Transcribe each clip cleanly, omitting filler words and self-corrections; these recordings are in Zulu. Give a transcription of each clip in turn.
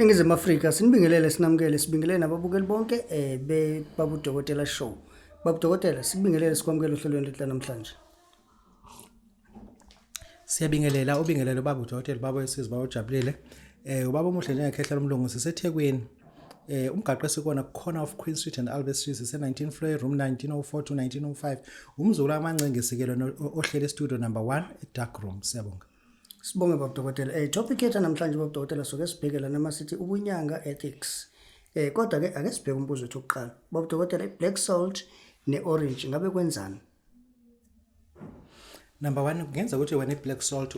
Ningizimu Afrika, sinibingelele, sinamukele, sibingelele nababukeli bonke be Babu Dokotela Show. Babu Dokotela, sikubingelele, sikwamukele ohlelweni lethu namhlanje. Siyabingelela, ubingelele ubaba udokotela, ubaba wesizwe, ubaba ojabulile. Ubaba omuhle njengekhehla lomlungu, siseThekwini. Umgaqo esikona corner of Queen Street and Albert Street, sise 19 floor, room 1904 to 1905. Umzukulu amancenge sikelo ohlele studio number 1, dark room. Siyabonga. Sibonge, Babu Dokotela. Topic yethu namhlanje, Babu Dokotela, soke sibheke lana masithi ubunyanga ethics. Kodwa ke ake sibheke umbuzo wethu oqala. Babu Dokotela, i-black salt ne-orange ngabe kwenzani? Number 1, kungenza ukuthi wena i-black salt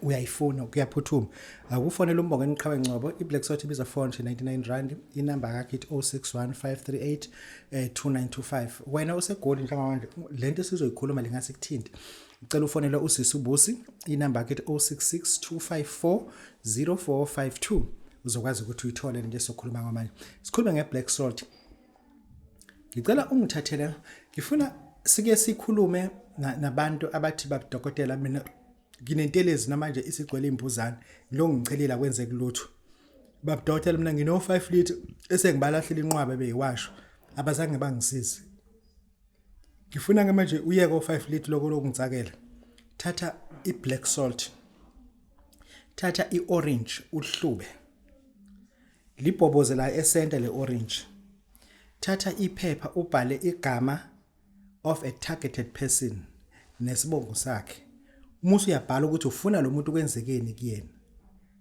uyayifuna, kuyaphuthuma. Akufonela uMbongeni Qhawe Ngcobo, i-black salt ibiza R499, inamba yakhe ithi 061538 2925. Wena useGoli njengamanje, lento esizoyikhuluma lengase kuthinte. Ngicela ufonele usisi uBusi, inamba yakhe ithi 066254 0452. Uzokwazi ukuthi uyithole lento esizokhuluma ngamanje. Sikhulume nge-black salt. Ngicela ungithathele, ngifuna sike sikhulume nabantu abathi, "Babudokotela, mina nginentelezi namanje isigcwele imbuzane, lo ngichelile kwenzeka lutho. Babudokotela, mina ngino 5 liter esengibalahlile inqwaba beyiwasho, abazange bangisize." Ngifuna ke manje uyeke o 5 liter lokho lokungitsakela. Thatha i-black salt, thatha i-orange, uhlube libhoboze la e-center le orange. Thatha iphepha, ubhale igama of a targeted person nesibongo sakhe. Uma usuyabhala ukuthi ufuna lo muntu kwenzekeni kuyena,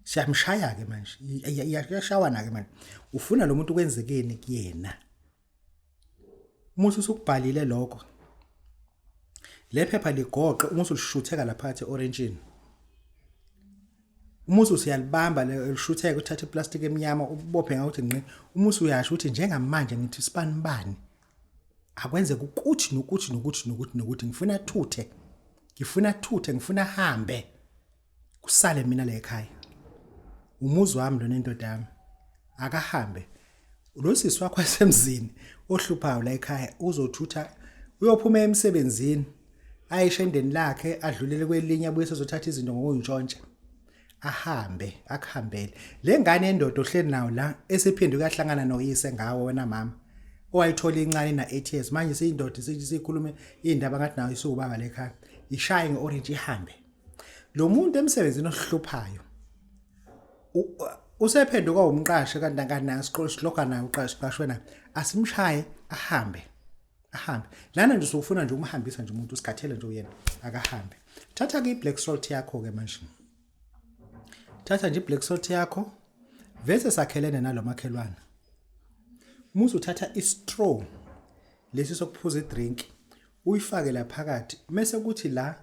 siyamshaya ke manje, iyashawana ke manje, ufuna lo muntu kwenzekeni kuyena. Uma usukubhalile lokho, le phepha ligoqe, uma usulishutheka lapha phakathi e-orangeni, uma usuyalibamba lishutheka, uthathe iplastic emnyama ubophe ngakuthi ngqi. Uma usuyasho ukuthi njengamanje ngithi sibani bani akwenzeka ukuthi nokuthi nokuthi nokuthi nokuthi, ngifuna thuthe, ngifuna thuthe, ngifuna hambe, kusale mina la ekhaya, umuzi wami lona, indoda yami, akahambe lo sisi wakho wasemzini ohluphayo la ekhaya. Uzothutha, uyophuma emsebenzini, ayishe endeni lakhe, adlulele kwelinye, abuye sezothatha izinto ngokuyintshontsha, ahambe akuhambele le ngane endoda ohleli nawo la, esiphinde uyahlangana noyise ngawo wena mama owayithola incane na 8 years, manje seyindoda, sikhulume indaba ngathi nayo isuwubaba lekhaya. Ishaye ngeorange, ihambe lo muntu emsebenzini ohluphayo. Usephenduka umqashi kanti akanayo siqoqa naye, uqashi qashwe naye, asimshaye ahambe, ahambe lana nje. Usufuna nje umhambisa nje umuntu, usikhathele nje uyena, akahambe. Thatha ke i-black salt yakho ke manje, thatha nje i-black salt yakho vese sakhelene nalomakhelwane. Musu uthatha i-straw lesi sokuphuza i-drink, uyifake la phakathi, mase kuthi la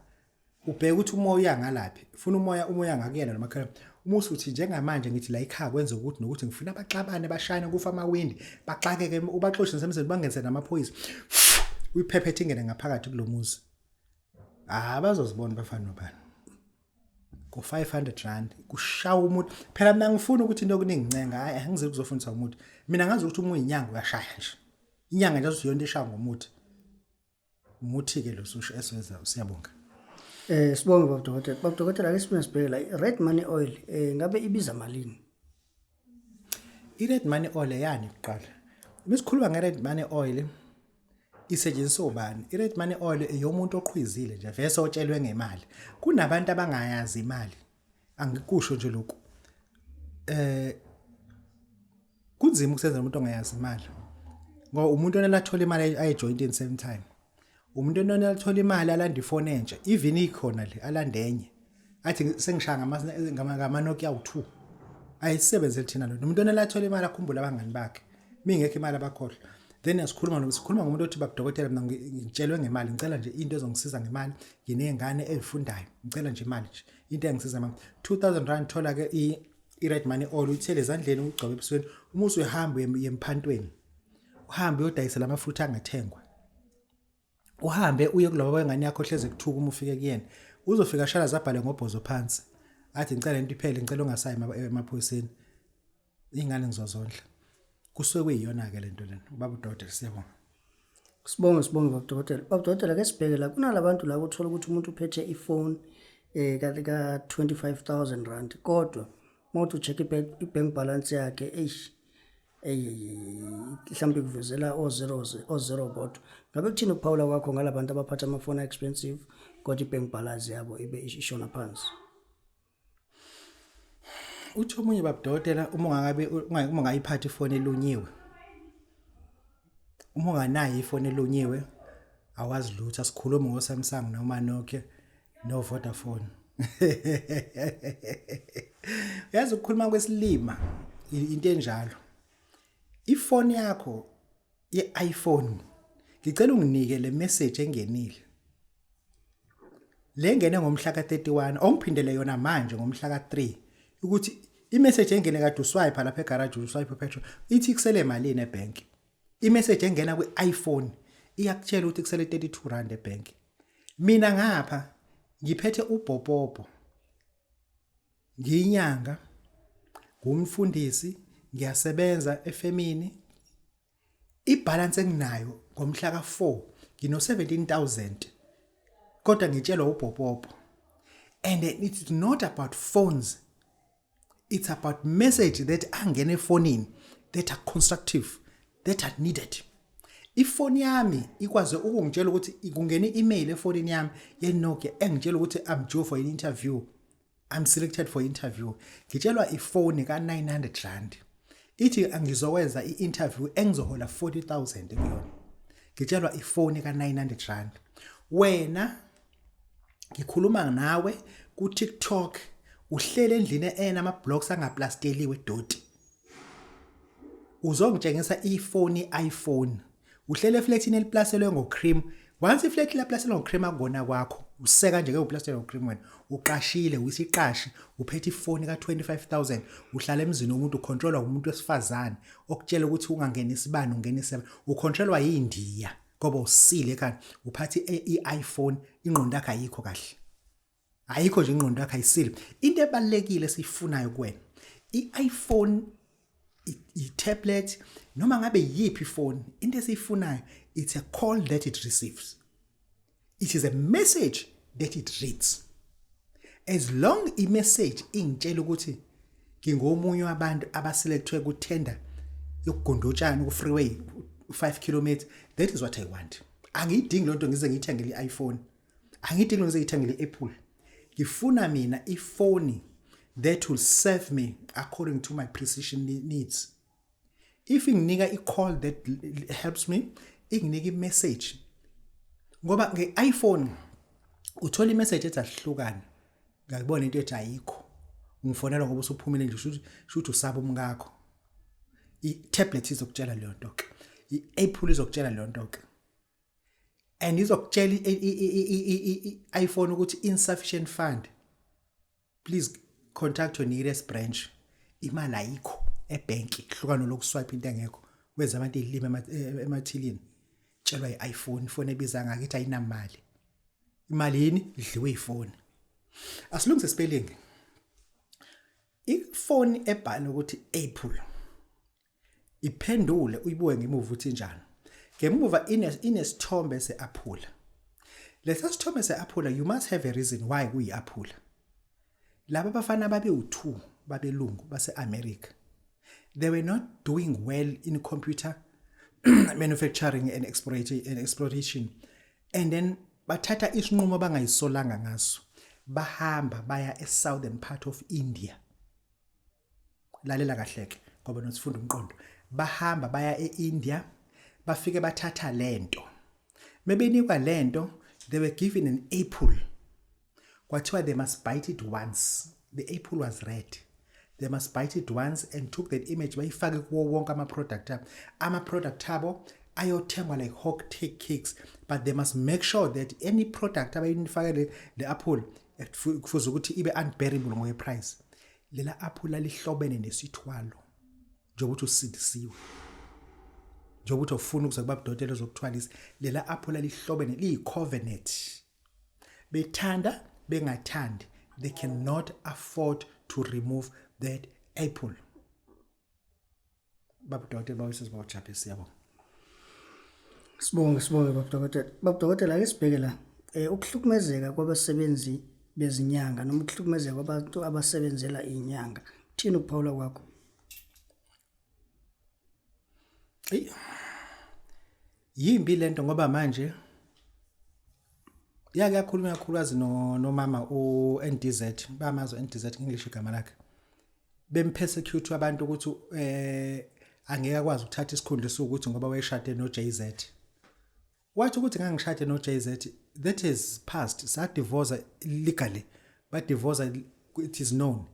ubheke ukuthi umoya uya ngalaphi, ufuna umoya, umoya ngakuyena nomakhelwane. Uma usuthi njengamanje ngithi la ekhaya kwenza ukuthi nokuthi, ngifuna abaxabane, bashayane, kufa amawindi, baxakeke, ubaxoshe nasemzini, bangenise namaphoyisa, uyiphephethe ingene ngaphakathi kulomuzi. Ah, bazozibona bafana nobani ngo-R500 kushawa umuntu. Phela mina ngifuna ukuthi into okuningi ncenga, hayi, angize kuzofundisa umuntu mina, ngazi ukuthi uma uyinyanga uyashaya nje inyanga nje, azuyonto eshaya ngomuthi, umuthi-ke lo susho esiwenza. Siyabonga. Sibonge, Baba Dokotela. Baba Dokotela, ake sibuye sibheke la red money oil, ngabe ibiza malini? I-red money oil yani kuqala, mesikhuluma nge-red money oil, isetshenziswa ubani? I-red money oil eyomuntu oqhwizile nje vese otshelwe ngemali. Kunabantu abangayazi imali, angikusho nje lokhu, kunzima ukusenza umuntu ongayazi imali, ngoba umuntu onela athola imali ayijoint in same time, umuntu onela athola imali alanda ifoni entsha, even ikhona le alanda enye, athi sengishaya ngama Nokia u2, ayisebenzele thina lo. Umuntu onela athola imali akhumbule abangani bakhe, mingekho imali abakhohlwa. Then asikhuluma no sikhuluma ngomuntu othi, "Babudokotela, mina ngitshelwe ngemali, ngicela nje into ezongisiza ngemali, nginezingane ezifundayo, ngicela nje imali nje, into engisiza mama." R2000. Thola ke i-red money oil, uyithele ezandleni, ugcobe ebusweni. Uma usuyahamba uye emphantweni, uhambe uyodayisela amafruit angathengwa, uhambe uye kulobo wengane yakho ohleze kuthuka. Uma ufike kuyena, uzofika shala zabhale ngobhozo phansi, athi, "Ngicela into iphele, ngicela ungasayi emaphoyiseni, ingane ngizozondla." Kusuke kuyiyona-ke lento lena, ubaba udokotela. Siyabonga. Sibonge, sibonge, Baba Dokotela. Baba Dokotela, ake sibheke la kunalabantu la uthola ukuthi umuntu uphethe ifone ka R25,000, kodwa Mawuthi ucheck i-bank balance yakhe, eish, ey, mhlawumbe kuvezela o-zeros, o-zero bodwa. Ngabe kuthini ukuphawula kwakho ngalabantu abaphatha amafoni expensive kodwa i-bank balance yabo ibe ishona phansi? Uthi omunye, babudokotela, uma ungakabe uma ungayiphathi ifoni elunyiwe, uma unganayo ifoni elunyiwe, awazi lutho. Asikhulumi ngo-Samsung noma Nokia no Vodafone. Yazi, ukukhuluma kwesilima into enjalo. Ifoni yakho ye-iPhone, ngicela unginike le message engenile, le ngene ngomhla ka-31, ongiphindele yona manje ngomhla ka-3, ukuthi imessage engene kade uswipe lapha egarage, uswipe petrol, ithi kusele malini ebhenki. Imessage engena kwi-iPhone iyakutshela ukuthi kusele R32 ebhenki. Mina ngapha ngiphethe ubhopopo, ngiyinyanga, ngumfundisi, ngiyasebenza efemini. Ibalance enginayo ngomhla ka4 ngino 17,000, kodwa ngitshelwa ubhopopo. And it's not about phones, it's about message that angena efonini that are constructive, that are needed. Ifoni yami ikwazi ukungitshela ukuthi kungena i-email efonini yami yeNokia engitshela ukuthi I'm due for an interview, I'm selected for interview. Ngitshelwa ifoni ka-R900 ithi angizokwenza i-interview engizohola 40,000 kuyona. Ngitshelwa ifoni ka-R900. Wena ngikhuluma nawe ku TikTok, uhlele endlini enama blocks angaplasteliwe doti, uzongitshengisa ifoni iPhone. Uhlele eflatini eliplaselwe ngocream. Once iflat laplaselwe ngocream, akubona kwakho useka nje ke uplaselwe ngocream. Wena uqashile, uyisiqashi, uphethe ifoni ka25000, uhlala emzini womuntu, ucontrolwa umuntu wesifazane okutshela ukuthi ungangena isibani, ungenise, ucontrolwa yindiya ngoba usile ekhanda. Uphathe i-iPhone, ingqondo yakho ayikho kahle, ayikho nje, ingqondo yakho ayisile. Into ebalekile esiyifunayo kuwena, i-iPhone, i-tablet, noma ngabe yiphi ifoni, into esiyifunayo, it's a call that it receives, it is a message that it reads. As long i-message ingitshela ukuthi ngingomunye wabantu abaselectwe ku tender yokugunda utshani ku freeway 5 km, that is what I want. Angiyidingi lonto ngize ngiyithengele i-iPhone, angiyidingi ngize ngiyithengele i-Apple. Ngifuna mina ifoni that will serve me according to my precision needs. If inginika i-call that helps me, inginika i-message, ngoba nge-iPhone uthola i-message ethi ahlukane, ngakubona into ethi ayikho, ngifonela ngoba usuphumile nje, shuthi usaba umkakho. I-tablet izokutshela leyo nto ke, i-Apple izokutshela leyo nto ke, and izokutshela i-iPhone ukuthi insufficient fund, please contact your nearest branch. Imali ayikho ebhenki. Hlukana lokuswipe into engekho, wenza abantu izilimi emathilini. Tshelwa i-iPhone, ifoni ebiza ngakithi ayinamali. Imali yini? Idliwe ifoni. Asilungise spelling. Ifoni ebhala ukuthi Apple, iphendule uyibuke ngemuva ukuthi njani. Ngemuva inesithombe seaphula. Lesa sithombe seaphula, you must have a reason why kuyi-aphula. Laba bafana babe u2 babelungu base-America, they were not doing well in computer manufacturing and exploitation, and then bathatha isinqumo abangayisolanga ngaso, bahamba baya e-southern part of India. Lalela kahle ke ngoba nosifunda umqondo. Bahamba baya e-India, bafike bathatha lento. Mebenikwa lento, they were given an apple, kwathiwa they must bite it once. The apple was red. They must bite it once and took that image, bayifake kuwo wonke ama-product abo. Ama-product abo ayothengwa like hot take cakes, but they must make sure that any product abayifake le apple kufuze ukuthi ibe unbearable ngokwe-price. Lela apple lihlobene nesithwalo, njengokuthi usindisiwe, njengokuthi ufuna ukuza kuba budokotela ozokuthwalisa. Lela apple lihlobene, liyi-covenant. Bethanda bengathandi, they cannot afford to remove that apple. Babudokotela, bawesizwe, bawujabhe, siyabonga. Sibonge, sibonge, babudokotela. Babudokotela, ake sibheke la. Ukuhlukumezeka kwabasebenzi bezinyanga noma ukuhlukumezeka kwabantu abasebenzela inyanga. Thini ukuphawula kwakho? Eyi. Yimbi lento ngoba manje yake yakhuluma kakhulukazi no nomama uNDZ, bamazi uNDZ English igama lakhe. Bempersecute abantu ukuthi angeke akwazi ukuthatha isikhundla esiwukuthi ngoba wayeshade noJay-Z. Wathi ukuthi ngangishade noJay-Z, that is past, sadivorce legally. Badivorce, it is known.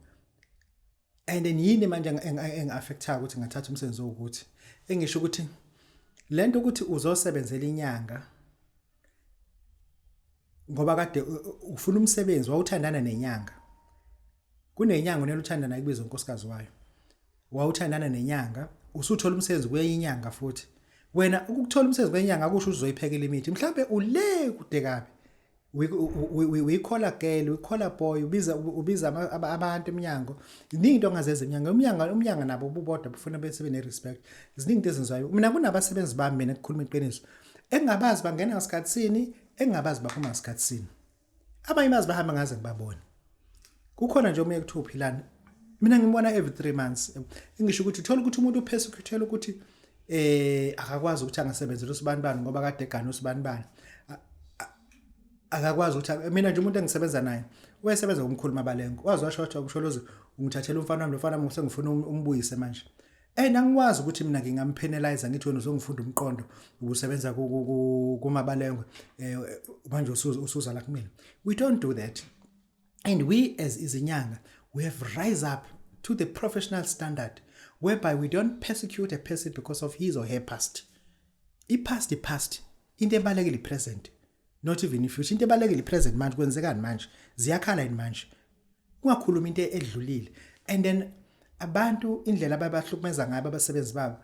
And then yini manje engi-affectayo ukuthi ngathatha umsebenzi owukuthi engisho ukuthi lento ukuthi uzosebenzela inyanga ngoba kade ufuna umsebenzi, wawuthandana nenyanga, kunenyanga unele uthanda nayo kubizwa unkosikazi wayo, wawuthandana nenyanga, usuthola umsebenzi kwenye inyanga futhi wena ukuthola umsebenzi kwenyanga akusho uzoyiphekela imithi, mhlambe ule kude kabi, uyikhola girl, uyikhola boy, ubiza abantu eminyango. Ziningi into ongazenza eminyango, umnyango nabo bubodwa bufuna bese bene respect. Ziningi into ezenziwayo. Mina kunabasebenzi bami, mina kukhuluma iqiniso, engingabazi bangena ngasikhathi sini, engingabazi baphuma ngasikhathi sini. Abanye bazi bahamba ngaze ngibabone. Kukhona nje omunye kuthiwa uphilani, mina ngibona every 3 months. Ngisho ukuthi uthola ukuthi umuntu upersecute ukuthi akakwazi ukuthi angasebenzela usibanibani ngoba kade egana usibanibani, akakwazi ukuthi. Mina nje umuntu engisebenza naye uyasebenza kumkhulu Mabalengo, wazi washo wathi, "Umsholozi ungithathela umfana wami, lo mfana wami sengifuna umbuyise manje." And angikwazi ukuthi mina ngingampenalize ngithi wena uzongifunda umqondo, ubusebenza kuMabalengwe, manje usuza la kumina. We don't do that, and we as izinyanga, we have rise up to the professional standard whereby we don't persecute a person because of his or her past. I-past, i-past. Into ebalekile i-present, not even i-future. Into ebalekile i-present. Manje kwenzekani manje? Ziyakhala yini manje? Ungakhuluma into edlulile. And then abantu indlela ababahlukumeza ngayo abasebenzi babo,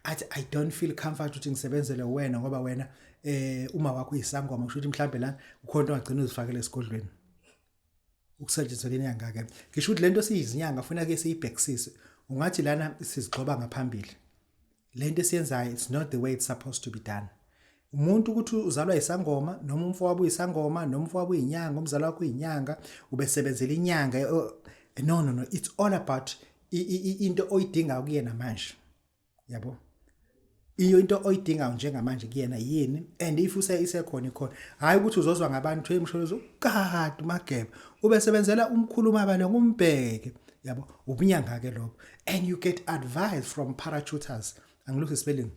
athi, "I don't feel comfort ukuthi ngisebenzele wena ngoba wena uma wakho uyisangoma." Kusho ukuthi mhlambe la ukhona into ongagcina uzifakele esigodlweni ukusetshenziswa lenyanga ke. Ngisho ukuthi lento siyizinyanga funa ke siyibhekisise, ungathi lana sizigxoba ngaphambili. Lento esiyenzayo, it's not the way it's supposed to be done. Umuntu ukuthi uzalwa isangoma noma umfowabo uyisangoma noma umfowabo uyinyanga, umzali wakho uyinyanga, ubesebenzela inyanga, no, no, no, it's all about into oyidinga kuyena manje, yabo. Iyo into oyidingayo njengamanje kuyena yini? And if use isekhona, ikhona. Hayi ukuthi uzozwa ngabantu, "Hey, Msholozi ukade uMageba ubesebenzela umkhulu Mabale ngumbheke," yabo. Ubunyanga ke lokho. And you get advice from parachuters, angilusi spelling,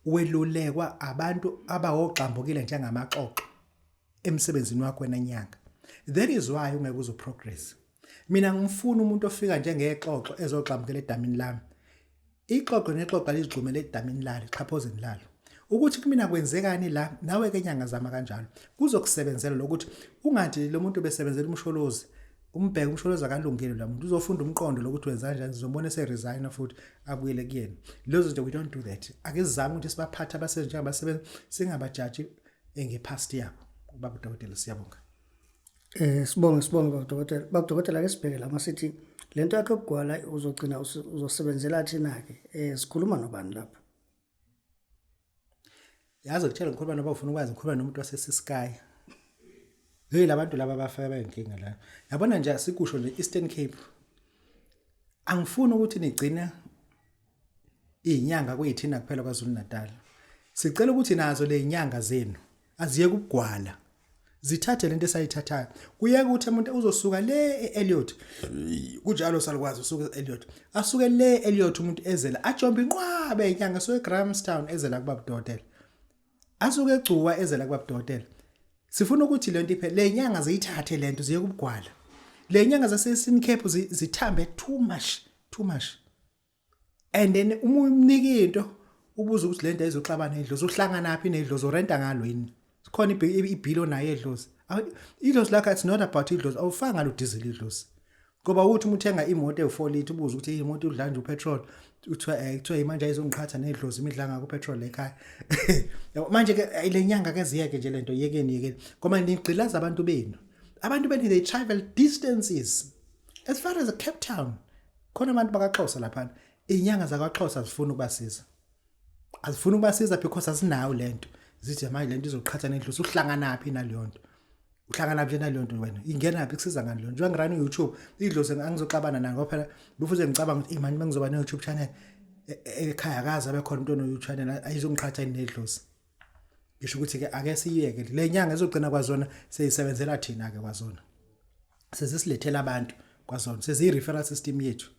welulekwa abantu abawogxambukile njengamaxoxo emsebenzini wakho wena nyanga. That is why ungeke uzo progress. Mina ngifuna umuntu ofika njengexoxo ezogxambukela edamini lami. Ixoxo nexoxo lizigxumele edamini lalo, xhaphozeni lalo, ukuthi kumina kwenzekani la. Nawe ke nyanga zama kanjalo, kuzokusebenzela lokuthi ungathi lo muntu besebenzela uMsholozi, umbheke uMsholozi akalungile, la muntu uzofunda umqondo lokuthi wenza kanjani, sizombona ese-resigna futhi abuyele kuyena. Lezo zinto, we don't do that. Ake sizame ukuthi sibaphathe abasebenzi njengabasebenzi, singabajaji ngepast yabo. Baba udokotela, siyabonga. Sibonge, sibonge baba dokotela. Baba dokotela, ake sibheke la masithi lento yakho yokugwala uzogcina uzosebenzela thina ke. Sikhuluma nobani lapha? Yazi ngitshela, ngikhuluma noba ufuna ukwazi, ngikhuluma nomuntu waseSisky. Hey, labantu laba bafaka bayinkinga la. Yabona nje, sikusho nje Eastern Cape. Angifuni ukuthi nigcine izinyanga kuyithina kuphela kwaZulu Natal. Sicela ukuthi nazo le inyanga zenu aziye kubugwala. Zithathe lento esayithathayo. Kuyeke ukuthi umuntu uzosuka le eElliot. Kunjalo salukwazi, usuka eElliot. Asuke le eElliot umuntu ezela ajombe inqwabe inyanga so eGrahamstown ezela kuba budokotela. Asuke eGcuwa ezela kuba budokotela. Sifuna ukuthi lento iphele. Le nyanga ziyithathe lento ziye kubugwala. Le nyanga zase Eastern Cape zithambe too much, too much. And then uma umnika into ubuza ukuthi lento ayizoxabana nedlozi, uhlangana phi nedlozi, urenta ngalo yini? Sikhona ibhilo naye edlozi. Idlozi lakho, it's not about idlozi, awufanga ngalo diesel idlozi. Ngoba uthi uma uthenga imoto ewu4 litre ubuza ukuthi imoto udla nje upetrol, uthiwa kuthiwa manje ayizongiqhatha nedlozi imidla ngako upetrol ekhaya. Yabo manje ke le nyanga ke ziyeke nje lento, yekeni, yekeni. Ngoba nigqilaza abantu benu. Abantu benu, they travel distances as far as Cape Town. Khona abantu bakaXhosa lapha. Izinyanga zakwaXhosa zifuna ukubasiza. Azifuni ukubasiza because asinayo lento. Zithi manje lento izoqhatha nedlozi, uhlangana phi naleyo nto? Uhlangana nje naleyo nto wena. Ingena phi kusiza ngani leyo? Njengoba ngirana uYouTube, idlozi angizoxabana nayo ngoba phela bufuze ngicabanga ukuthi imani mengizoba ne-YouTube channel ekhaya akaze abe khona umuntu ono-YouTube channel ayizongiqhatha nedlozi. Ngisho ukuthi ke ake siyeke le nyanga ezogcina kwazona seyisebenzela thina ke kwazona. Sezisilethela abantu kwazona, seziyi referral system yethu.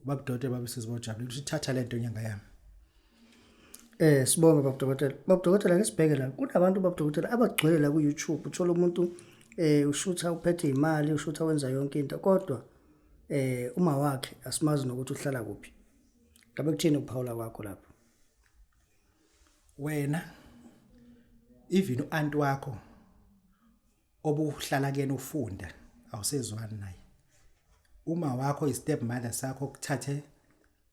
Babudode babesizwe bojabule ukuthi thatha lento nyanga yami. Sibonge baba dokotela. Baba dokotela ake sibheke la. Kunabantu baba dokotela abagcwele la ku YouTube. Uthola umuntu ushutha uphethe imali, ushutha wenza yonke into kodwa uma wakhe asimazi nokuthi uhlala kuphi. Ngabe kuthini ukuphawula kwakho lapho? Wena even uanti wakho obuhlala kuyena ufunda awusezwani naye. Uma wakho i-step mother sakho kuthathe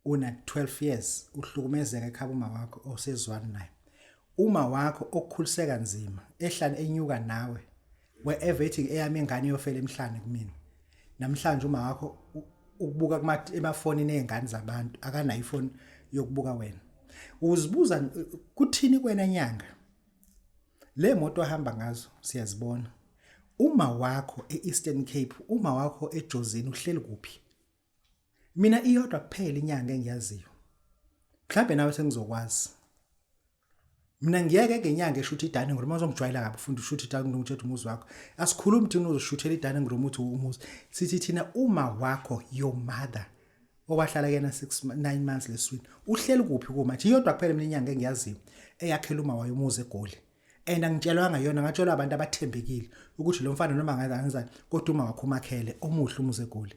una 12 years uhlukumezeka ekhaya uma wakho osezwani naye. Uma wakho okukhulise kanzima ehlala enyuka nawe wherever ethi eyami ingane iyofela emhlane kumina. Namhlanje uma wakho ukubuka kuma emafonini ezingane zabantu akanayo ifoni yokubuka wena. Uzibuza kuthini kwena nyanga? Le moto ahamba ngazo siyazibona. Uma wakho eEastern Cape, uma wakho eJozini uhleli kuphi? Mina iyodwa kuphela inyanga engiyaziyo. Mhlawumbe nawe sengizokwazi. Mina ngiyeke ngenyanga eshutha i-dining room uzongijwayela kabi ufunda ushutha i-dining room uthethe umuzi wakho. Asikhulumi thina uzoshuthela i-dining room uthi umuzi. Sithi thina uma wakho your mother owahlala kuyena 6 9 months leswini uhleli kuphi kuma nje iyodwa kuphela mina inyanga engiyaziyo eyakhela uma wayo umuzi eGoli. And angitshelwanga yona ngatshelwa abantu abathembekile ukuthi lo mfana noma ngazani kodwa uma wakho umakhele omuhle umuzi eGoli.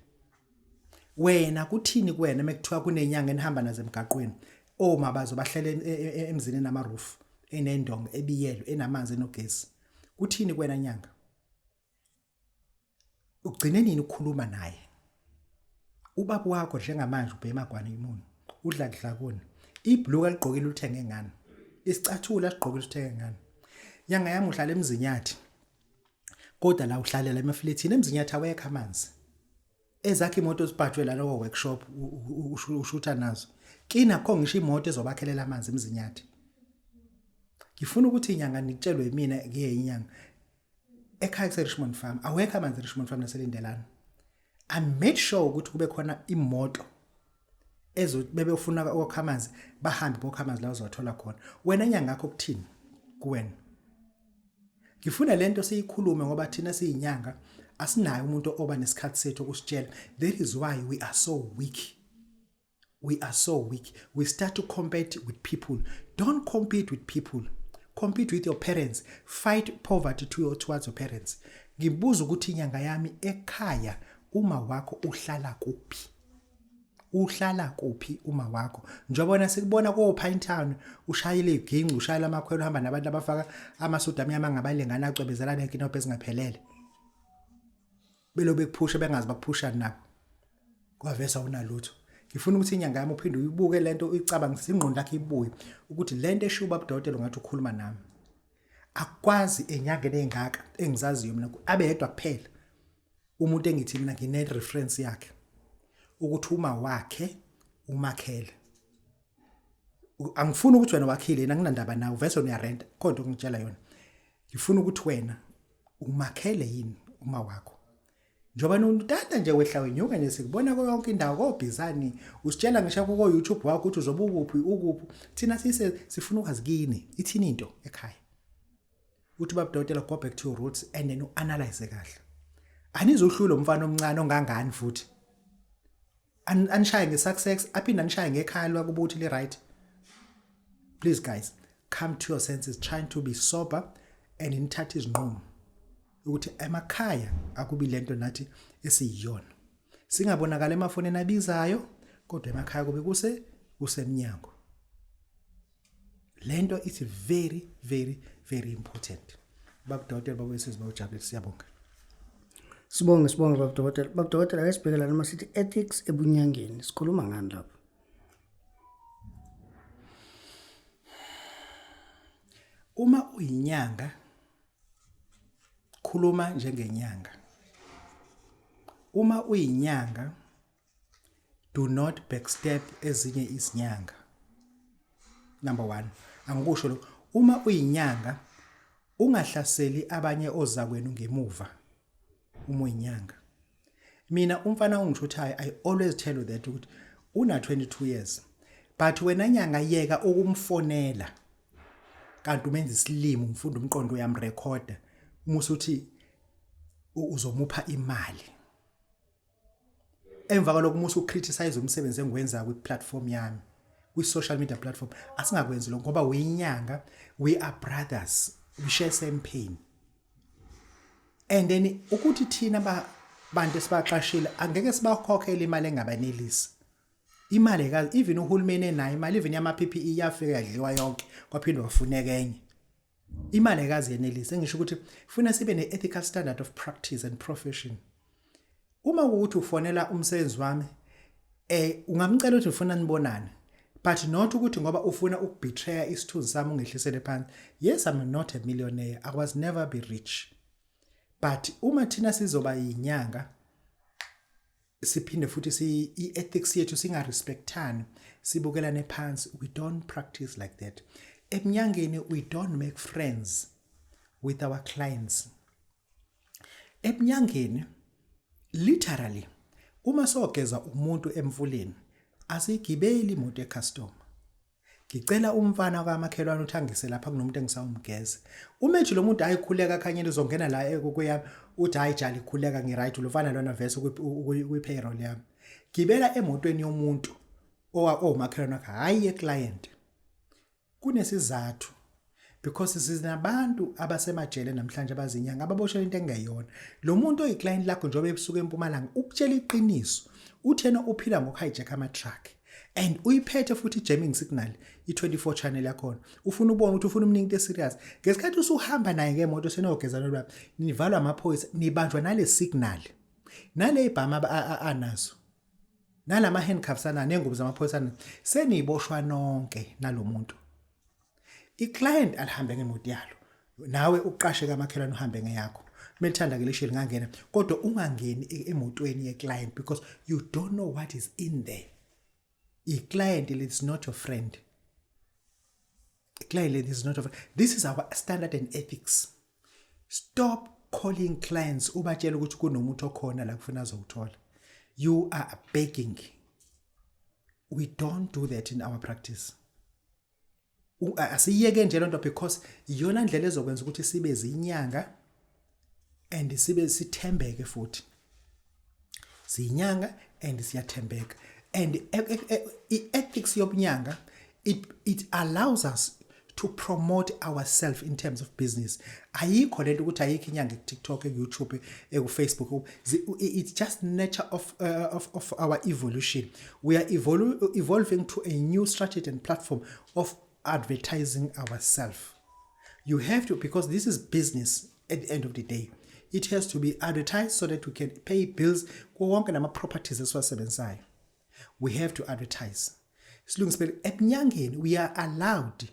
Wena kuthini kuwena mekuthiwa kunenyanga enihamba nazo emgaqweni oma bazo bahlele emzini enama roof enendonga ebiyelwe enamanzi enogesi kuthini kuwena nyanga ugcine nini ukukhuluma naye ubaba wakho njengamanje ubhema gwane imuni udla kudla kuni ibhluka ligqokile ulithenge ngani isicathulo asigqokile usithenge ngani nyanga yami uhlala emzinyathi kodwa la uhlalela emaflethini emzinyathi awekho amanzi ezakhe imoto zibhajwe lana ko workshop ushutha nazo kina akho ngisho imoto ezobakhelela amanzi emzinyathi ngifuna ukuthi inyanga nitshelwe mina ngiye inyanga ekhaya kuse Richmond Farm awekho amanzi eRichmond Farm naseLindelana I made sure ukuthi kube khona imoto ezo bebefuna okha amanzi bahambe bokha amanzi la uzothola khona wena nyanga yakho kuthini kuwena ngifuna lento siyikhulume ngoba thina siyinyanga asinayo umuntu oba nesikhathi sethu ukusitshela that is why we are so weak we are so weak we start to compete with people don't compete with people compete with your parents fight poverty to your, towards your parents ngibuza ukuthi inyanga yami ekhaya uma wakho uhlala kuphi uhlala kuphi uma wakho njengoba sikubona ko Pine Town ushayile iginci ushayela amakhwelo uhamba nabantu abafaka amasudu amnyama ngabalingana acwebezelana inkinobho ezingaphelele belo bekuphusha bengazi bakuphusha nabo kwavesa unalutho ngifuna ukuthi inyanga yami uphinde uyibuke lento uyicabangise ingqondo yakhe ibuye ukuthi lento eshiwo ubabudokotela ngathi ukhuluma nami akwazi enyangeni engaka engizaziyo mina abe yedwa kuphela umuntu engithi mina ngine reference yakhe ukuthi uma wakhe umakhele angifuni ukuthi wena wakhile yena nginandaba nawe vese uyarenta kodwa ngitshela yona ngifuna ukuthi wena umakhele yini uma wakho njengoba notata nje wehla wenyuka nje sikubona yonke indawo kobhizani usitshela ngisho kuko YouTube wakho ukuthi uzobe ukuphi ukuphi thina sise sifuna ukwazi kini ithini into ekhaya uthi babudokotela go back to your roots and then uanalyze kahle anizohlula umfana omncane ongangani futhi anishaye nge-success aphinde anishaye ngekhaya lwakubo ukuthi li-right please guys come to your senses trying to be sober and nithathe izinqumo ukuthi emakhaya akubi lento nathi esiyiyona singabonakala emafonini abizayo kodwa emakhaya kube kuse kusemnyango lento it's very very very important babudokotela babuyisizwe bawujabule siyabonga Sibonge sibonge baba dokotela. Baba dokotela ake sibheke la noma sithi ethics ebunyangeni. Sikhuluma ngani lapho? Uma uyinyanga khuluma njengenyanga. Uma uyinyanga do not backstep ezinye izinyanga. Number 1 angikusho lokho uma uyinyanga Ungahlaseli abanye ozakwenu ngemuva uma uyinyanga. Mina umfana ongishuthayo, I always tell you that ukuthi una 22 years, but wena nyanga yeka ukumfonela kanti umenza isilimo, umfunda umqondo, uyamrekhoda uma usuthi uzomupha imali. Emva kwalokho uma usucriticize umsebenzi engiwenza kwi-platform yami, kwi-social media platform, asingakwenzi lokho ngoba uyinyanga. We are brothers, we share same pain. And then ukuthi thina bantu esibaqashile angeke sibakhokhele imali engabanelisi, imali kazi even uhulumeni enayo imali, even yama PPE yafika yadliwa yonke, kwaphindwa kwafuneka enye imali ekazi yenelise. Engisho ukuthi funa sibe ne-ethical standard of practice and profession. Uma ukuthi ufonela umsebenzi wami, ungamcela ukuthi ufuna nibonane, but not ukuthi ngoba ufuna ukubetray isithunzi sami ungehlisele phansi. Yes, I'm not a millionaire, I was never be rich, but uma thina sizoba yinyanga siphinde futhi si i-ethics yethu singarespectani, sibukelane phansi, we don't practice like that. Ebunyangeni we don't make friends with our clients. Ebunyangeni literally uma sogeza umuntu emfuleni asigibeli imoto ecustomer. Ngicela umfana kamakhelwane uthi angise lapha kunomuntu engisawumgeza. Uma ethi lo muntu ayikhuleka khanyeni uzongena la kuyami, uthi hayi jali khuleka ngiright, lo mfana lona vese kwi payroll yami. Gibela emotweni yomuntu omakhelwane wakhe, hayi yeclient. Kunesizathu, because sinabantu abasemajele namhlanje abazinyanga ababoshela into engeyona. Lo muntu oyiclient lakho njengoba ebusuka eMpumalanga ukutshela iqiniso, uthena uphila ngokuhijack ama truck and uyiphethe futhi i-jamming signal, i-24 channel yakhona. Ufuna ubone ukuthi ufuna umningi into eserious. Ngesikhathi usuhamba naye ngemoto senogeza nolwami, nivalwa amaphoyisa, nibanjwa nale signal, nale ibhama anazo, nalama handcuffs ana nengubo zamaphoyisa ana, seniboshwa nonke nalomuntu. Iclient alihambe ngemoto yalo, nawe uqashe kamakhelwane uhambe ngeyakho. Melithanda ke lisheli ngangena, kodwa ungangeni emotweni yeclient because you don't know what is in there. I-client is not your friend, client is not your friend. This is our standard and ethics. Stop calling clients ubatshela ukuthi kunomuntu okhona la kufuna azowuthola. You are begging. We don't do that in our practice. Asiyeke nje lonto because iyona ndlela ezokwenza ukuthi sibe zinyanga and sibe sithembeke futhi. Siyinyanga and siyathembeka, and i-ethics yobunyanga, it allows us to promote ourselves in terms of business. Ayikho lento ukuthi ayikho inyanga ku TikTok, ku YouTube, ku Facebook. It's just nature of our evolution. We are evolving to a new strategy and platform of advertising ourselves. You have to, because this is business. At the end of the day it has to be advertised so that we can pay bills konke nama properties esiwasebenzisayo. We have to advertise. Silungise phela ebunyangeni we are allowed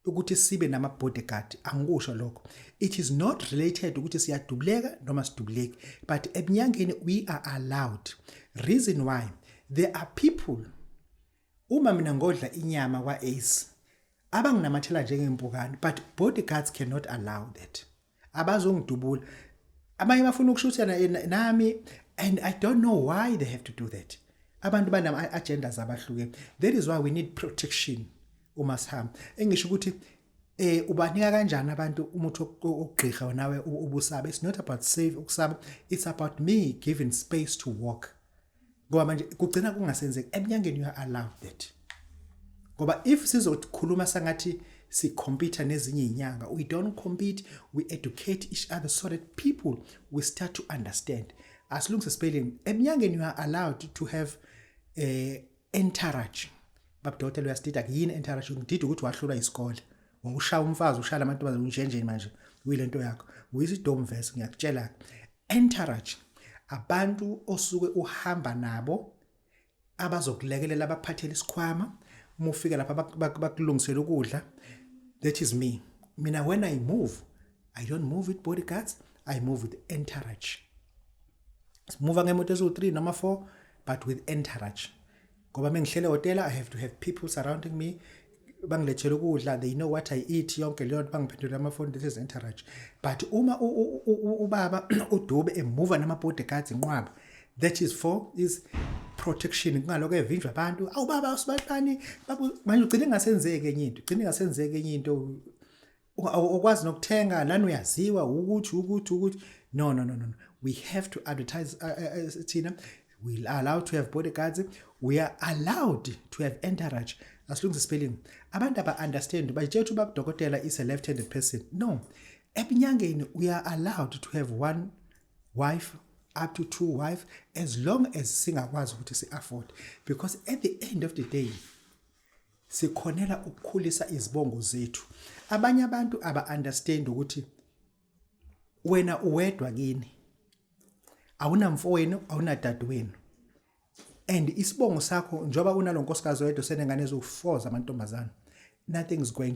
ukuthi sibe nama bodyguard. Angikusho lokho, it is not related ukuthi siyadubuleka noma sidubuleki, but ebunyangeni we are allowed. Reason why, there are people, uma mina ngodla inyama kwa Ace, abanginamathela njengempukane, but bodyguards cannot allow that. Abazongidubula. Abanye bafuna ukushuthana nami and I don't know why they have to do that. Abantu banama agendas abahlukene. That is why we need protection uma sihamba. Engisho ukuthi ubanika kanjani abantu umuthi okugqirha nawe ubusaba? It's not about save ukusaba, it's about me giving space to walk, ngoba manje kugcina kungasenzeki. Eminyangeni you are allowed that, ngoba if sizokhuluma sangathi sicompete nezinye izinyanga, we don't compete, we educate each other so that people will start to understand. Asilungise spelling. Eminyangeni you are allowed to have a entourage. Babudokotela uyasidida yini entourage? Ngidida ukuthi wahlulwa isikole, wawushaya umfazi, ushaya amantombazane njenje, manje uyilento yakho uyisidomu verse. Ngiyakutshela, entourage abantu osuke uhamba nabo abazokulekelela, abaphathela isikhwama uma ufika lapha, bakulungisela ukudla. That is me. Mina when I move, I don't move with bodyguards, I move with entourage. Simuva ngemoto eziwu-3 noma 4, but with entourage, ngoba mengihlele ehhotela I have to have people surrounding me. Bangilethele ukudla, they know what I eat, yonke leyo nto, bangiphendula amafoni. This is entourage. But uma ubaba uDube emuva nama bodyguards inqwaba, that is for is protection, kungaloko evinjwa abantu. Awu baba usibani baba, manje ugcine ingasenzeki enye into, ugcine ingasenzeki enye into, ukwazi nokuthenga lana, uyaziwa ukuthi no, no, no, no, we have to advertise. Thina we are allowed to have bodyguards, we are allowed to have entourage. Asilungise spelling. Abantu aba understand, bayitshela ukuthi ubaba dokotela is a left handed person. No, ebunyangeni we are allowed to have one wife up to two wife, as long as singakwazi ukuthi si-afford, because at the end of the day sikhonela ukukhulisa izibongo zethu. Abanye abantu aba understand ukuthi wena uwedwa kini, awunamfowenu, awunadadewenu, and isibongo sakho, njoba unalo nkosikazi wedwa senengane eziwu4 zamantombazana, nothing is going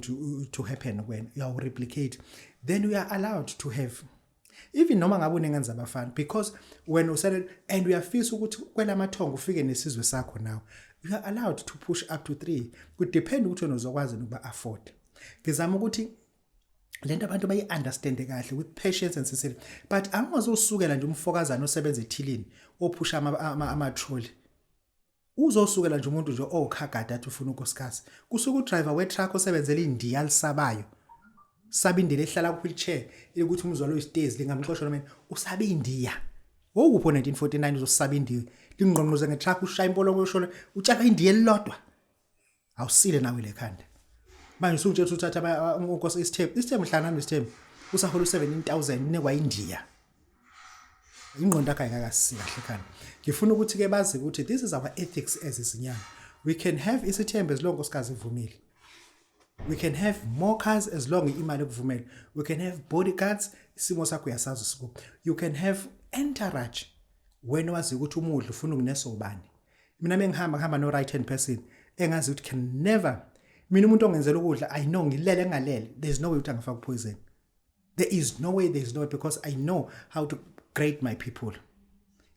to happen when you replicate. Then we are allowed to have even noma ngabe unengane zabafana, because wena usele and uyafisa ukuthi kwelamathongo ufike nesizwe sakho nawe. You are allowed to push up to 3, kudepend ukuthi wena uzokwazi ukuba afford. Ngizama ukuthi lento abantu bayi-understande kahle with patience and sincerity, but angingazosukela nje umfokazana osebenza ethilini ophusha ama-trolley, uzosukela nje umuntu nje okhagada athi ufuna unkosikazi, kusuka udriver we-truck osebenzela indiya lisabayo, saba indlela ehlala ku-wheelchair, ukuthi umzwalo oyisitezi lingamxosha noma usaba indiya. Wowupho 1949 uzosaba indiya, lingqongqoze nge-truck, ushaya impolongo, yosholo utshala indiya elilodwa, awusile nawe lekhanda. Manje usungitshela ukuthi uthatha unkosi isithembu, isithembu hlala nami, isithembu usahola u17000 unikwa indiya, ingqondo yakhe ayikakasiki kahle ekhanda. Ngifuna ukuthi ke bazi ukuthi this is our ethics as izinyanga. We can have isithembu as long nkosikazi ivumile. We can have more cars as long imali ekuvumele. We can have bodyguards, isimo sakho uyasazi siko. You can have entourage wena wazi ukuthi umudla ufuna ukunesa ubani. Mina mengihamba, ngihamba no right hand person engazi ukuthi can never, mina umuntu ongenzela ukudla, I know ngilele ngalele, there's no way ukuthi angifaka poison. There is no way, there is no way, because I know how to grade my people.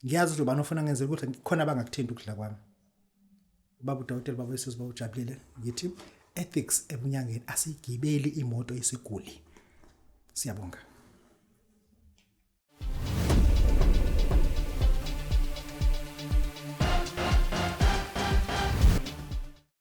Ngiyazi ukuthi ubani ofuna ngenzela ukudla, khona abangakuthinta ukudla kwami. Baba udokotela, baba wesizwe, bawujabulile, ngithi ethics ebunyangeni, asiyigibeli imoto yesiguli. Siyabonga.